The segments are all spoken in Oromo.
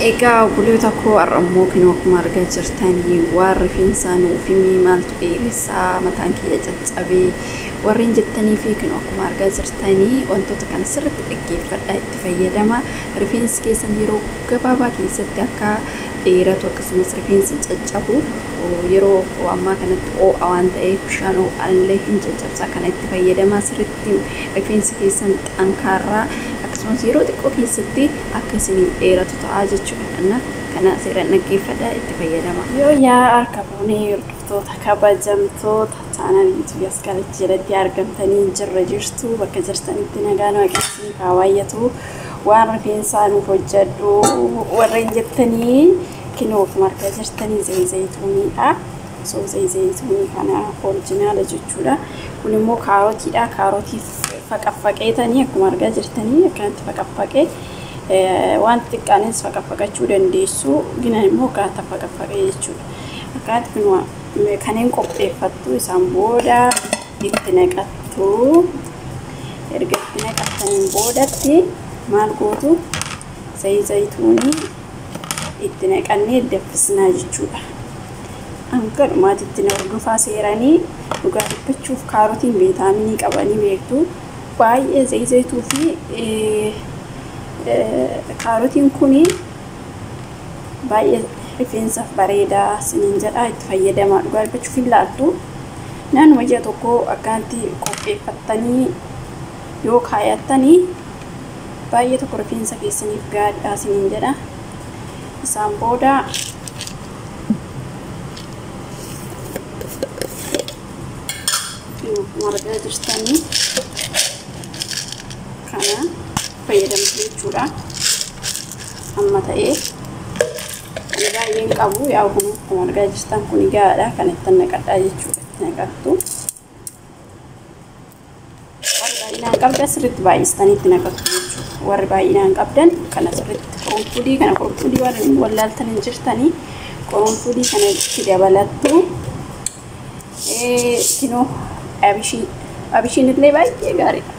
Egaa obboloota koo, har'a immoo kinoo akkuma argaa jirtanii waan rifeensaa nuuf himii, maaltu dheeressaa, mataan kiyya caccabee warreen jettanii fi kinoo akkuma argaa jirtanii wantoota kana sirriitti dhaggeeffadhaa, itti fayyadama. Rifeensi keessan yeroo gabaabaa keessatti akka dheeratu, akkasumas rifeensi caccabu yeroo ammaa kanatti ho'a waan ta'eef bishaan ho'aan illee hin caccabsaa. Kana itti fayyadamaa, sirriitti rifeensi keessan xankaarraa, akkasumas yeroo xiqqoo keessatti akka isiniif dheeratu ta'a jechuudha. Kanaaf kana seeraan dhaggeeffadhaa, itti fayyadama. Yoo yaa harka fuunee hordoftoota kabajamtoota chaanal YouTube Askaalach jalatti argamtanii jirra jirtu, bakka jirtanitti nagaan Waaqessi haa baay'atu. Waan rifeensaa nuuf hojjedhu warreen jettanii kinoo akkuma argaa jirtanii zayituuniidha. So zayituunii kana original jechuudha. Kun immoo kaarotiidha. Kaarotii faqaffaqeetanii akkuma argaa jirtanii akkanatti faqaffaqee, waan xixiqqaanis faqaffaqachuu dandeessu. Ginan immoo akkanatti faqaffaqee jechuudha. Akkanatti kun kanneen qopheeffattu, isaan booda itti naqattu. Erga itti naqattaniin boodatti maal gootu? Zayituunii itti naqannee danfisnaa jechuudha. Hanga dhumaatitti na hordofaa seeranii. Dhugaa dubbachuuf kaarotiin viitaaminii qabanii beektu. Baay'ee zayituu fi kaarotiin kuni baay'ee rifeensaaf bareedaa siniin jedha, itti fayyadamaa. Dhugaa dubbachuuf hin laaltu. Naannuma ji'a tokko akkanatti qopheeffattanii yoo kaayattanii baay'ee tokko rifeensa keessaniif gaariidha siniin jedha. Isaan booda akkuma argaa jirtanii kana fayyadamtu jechuudha. Amma ta'ee ani baay'een qabu, yaa kun akkuma argaa jirtan kun gahaadha. Kan itti naqadhaa jechuudha. Itti naqattu. Warri baay'inaan qabdan sirriitti baay'istanii itti naqattu jechuudha. Warri baay'inaan qabdan kana sirriitti qurunfudii kana, qurunfudii warri wallaaltan hin jirtanii, qurunfudii kana itti dabalattu. Kinoo abishii, abishiin illee baay'ee gaariidha.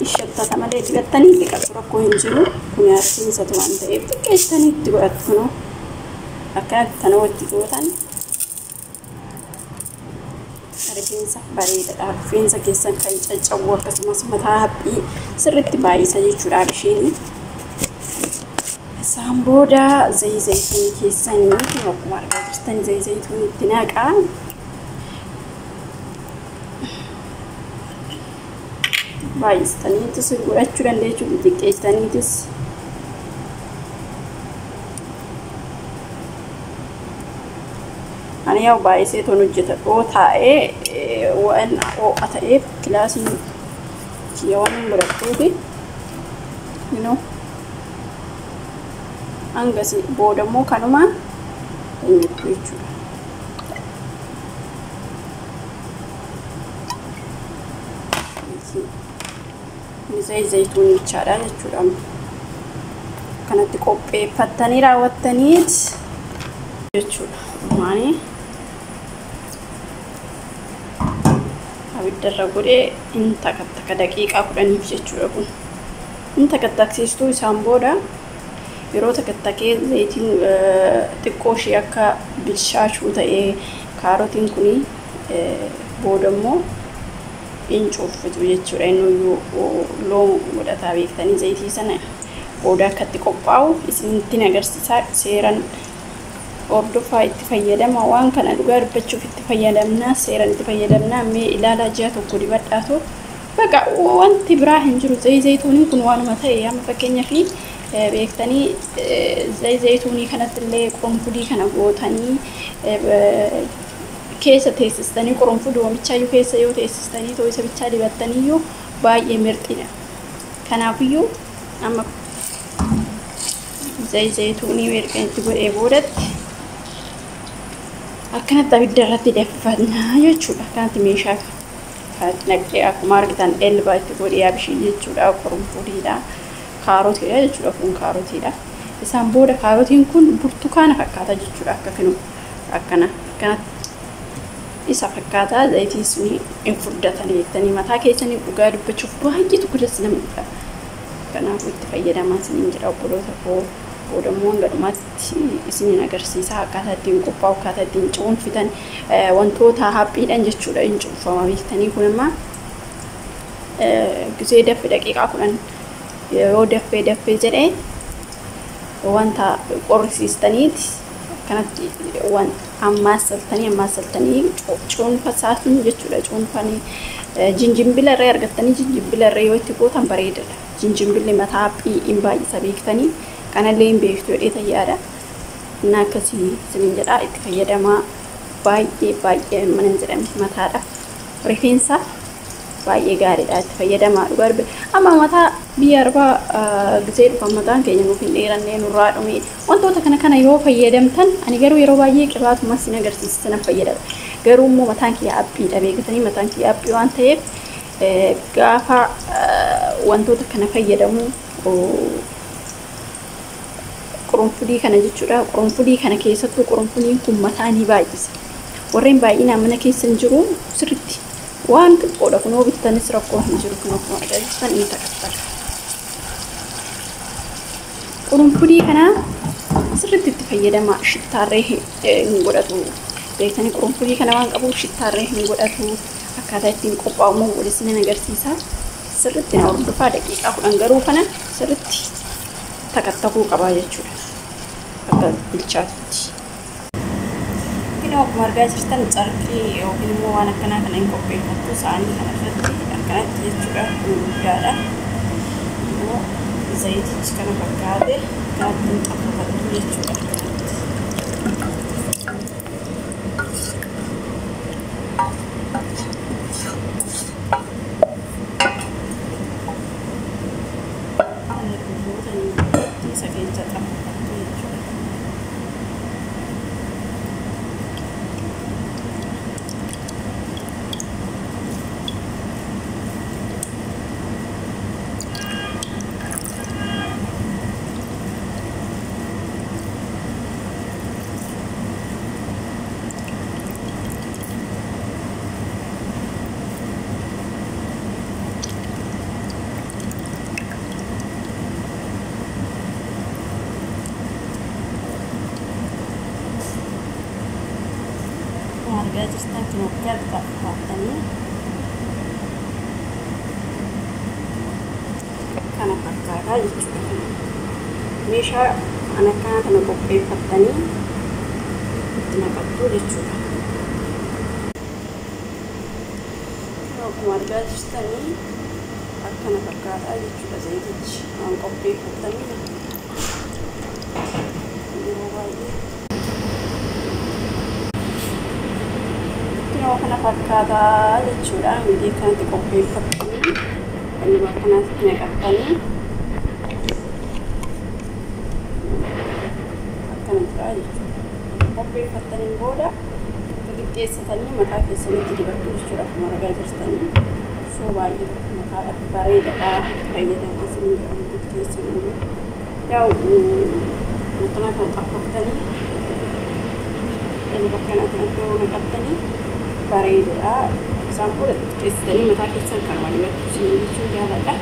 Ishattata malee dibattanii dhiqatu rakkoo hin jiru. Kun rifeensatu waan ta'eef xiqqeessitanii itti godhattu. Kunoo akkanatti tana wajji gootan rifeensa bareedaadha. Rifeensa keessan kan caccabu, akkasumas mataa haphii sirriitti baay'isa jechuudha abishiin. Isaan booda zayituunii keessanii akkuma argaa jirtan zayituunii itti naqaa. Baay'istaniitis godhachuu dandeessu, xixiqqeessitaniitis. Ani yaa'u baay'isee toon hojjetadhoo taa'ee waan ho'a ta'eef kilaasiin kiyya waan hin godhadhuufi hangasi booda immoo kanuma eenyutu jechuudha. Zayituun bichaadha jechuudha. Kanatti qopheeffattanii raawwattaniit jechuudha. Maani abiddarra godhee hin takattaka daqiiqaa 10f jechuudha kun. Hin takattaksiistuu, isaan booda yeroo takattakee zayitiin xiqqoo ishee akka bilchaachuu ta'ee kaarotiin kuni booda immoo hin cuuffitu jechuudha. Inni loon godhataa beektanii zayitii sana booda akkatti qophaa'u isinitti agarsiisaa, seeran hordofaa, itti fayyadama. Waan kana dhugaa dubbachuuf itti fayyadamnaa, seeran itti fayyadamnaa. Mee ilaalaa, ji'a tokko dibadhaatu baqa, wanti biraa hin jiru. Zayituuniin kun waanuma ta'e amma fakkeenyaa fi beektanii zayituunii kanatti illee qurunfudii kana gootanii keessa teessistanii, qurunfudii oomichaayyuu keessa yoo teessistanii too isa bichaa dibattaniyyuu baay'ee mirxidha. Kanaafiyyuu amma zayituunii erga itti godhee boodatti akkanatti abidda irratti danfannaa jechuudha. Akkanatti meeshaa kanatti naqee akkuma argitan elbaa itti godhee, abishii jechuudha, qurunfudiidha, kaarotiidha jechuudha, kun kaarotiidha. Isaan booda kaarotiin kun burtukaana fakkaata jechuudha, akka kinu akkana akkanatti isa fakkaata. Zayitiin suni hin furdatanii jettanii mataa keessanii dhugaa dubbachuuf baay'ee tokko das nama godha. Kanaafuu itti fayyadamaa isiniin jedha, obboloota koo. Booda immoo hanga dhumaatti isiniin agarsiisa akkaataa ittiin qophaa'u, akkaataa ittiin cuunfitan, wantoota haphiidhaan jechuudha hin cuunfama beektanii. Kun immoo gisee daffe daqiiqaa 10 yoo daffee daffee jedhee wanta qorrisiistaniiti akkanatti waan ammaassaltanii cuunfasaa sun jechuudha. Cuunfanii jinjimbila irraa argattanii jinjimbila irraa yoo itti gootan bareedaadha. Jinjimbilli mataa haphii hin baay'isa beektanii, kanallee hin beektu jedhee tayyaadha. Inni akkasii isiniin jedhaa, itti fayyadamaa. Baay'ee baay'ee mana hin jedhamne mataadha. Rifeensa baay'ee gaariidha, itti fayyadamaa dhugaa. Amma mataa biyya arbaa gisee dhufan mataan keenya nuuf hin dheerannee nurraa dhume. Wantoota kana kana yoo fayyadamtan, ani garuu yeroo baay'ee qibaatuma sin agarsiisa sana fayyadama. Garuu immoo mataan kiyya haphiidha beektanii, mataan kiyya haphii waan ta'eef gaafa wantoota kana fayyadamu, qurunfudii kana jechuudha. Qurunfudii kana keessattuu qurunfudiin kun mataa ni baay'isa. Warreen baay'inaan mana keessa hin jiru sirriitti waan xiqqoodha kunoo bittanis rakkoo hin jiru. Kun akkuma argaa jirtan inni takka. Qurunfudii kana sirriitti itti fayyadama, shittaarree hin godhatu. Beektanii qurunfudii kana waan qabuuf shittaarree hin godhatu. Akkaataa ittiin qophaa'u immoo waliin nan agarsiisa. Sirriitti na hordofaa. Daqiiqaa 10 garuu kana sirriitti takattakuu qabaa jechuudha. Akka bilchaatutti. Kunoo akkuma argaa jirtan carqii yookiin immoo waan akkanaa kana hin qopheeffattu saanii kana irratti akkanatti jechuudha. Kun guddaadha. Immoo zayitichi kana fakkaate akkanatti hin xaffafattu jechuudha. Akkanatti. Isa keessa xaffafattu jechuudha. Argaa jirtan kun gad xaffattanii kana fakkaataa jechuudha. Meeshaa kan akkanaa kana qopheeffattanii itti naqattu jechuudha. Akkuma argaa jirtanii akkana fakkaataa jechuudha zayitichi waan qopheeffattanii yeroo baay'ee. Kunoo kana fakkaataa jechuudha. Miti kanatti qopheeffattanii inni akkanaatti naqattanii akkana jira jechuudha. Qopheeffattaniin booda xixiqqeessatanii mataa keessanitti dibattu jechuudha. Akkuma argaa jirtanii soo baay'ee tokko mataadhaaf bareedaadha. Fayyadamaa isin jedhamu keessanuu yaa'u mataa kana xaffattanii inni bakka kanatti yoo naqattanii bareedaadha. Isaan booda xixiqqeessitanii mataa keessan kan walirratti isin jechuu jaaladha.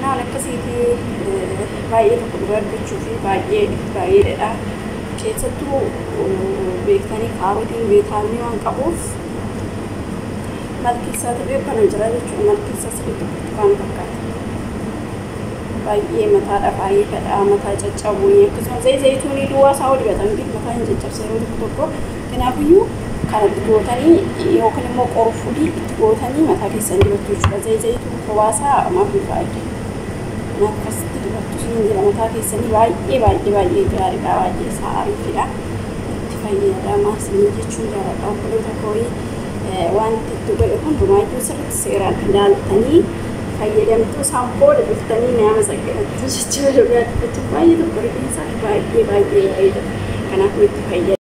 Naan akkasiiti baay'ee tokko dhugaa argachuu fi baay'ee bareedaadha. Keessattuu beektanii kaarotiin viitaaminii waan qabuuf malki isaa ta'ee kana jira jechuudha. Malki isaa sirriitti burtukaana fakkaata. Baay'ee mataadhaaf ariifadha. Mataa caccabuu akkasumas zayituunii duwwaa isaa dibatan mataa hin caccabsa yeroo tokko tokko. Kanaafiyyuu kana itti gootanii yookiin immoo qorfudii itti gootanii mataa keessan dibattu jechuudha. Zayituun kophaa maaf hin fayyadu. Akkasitti dibattu isin jira mataa keessanii baay'ee baay'ee baay'ee gaariidha. Baay'ee isaa ariifidha. Itti fayyadamaa isin jechuun jaaladha. Obboloota kooyi wanti itti godhe hundumaayyuu sirriitti seeraan ilaaltanii fayyadamtuu isaan booda dhuftanii nama saggalattu jechuudha. Dhugaa dubbachuuf baay'ee tokko rifeensaaf baay'ee baay'ee bareeda. Kanaafuu itti fayyadamu.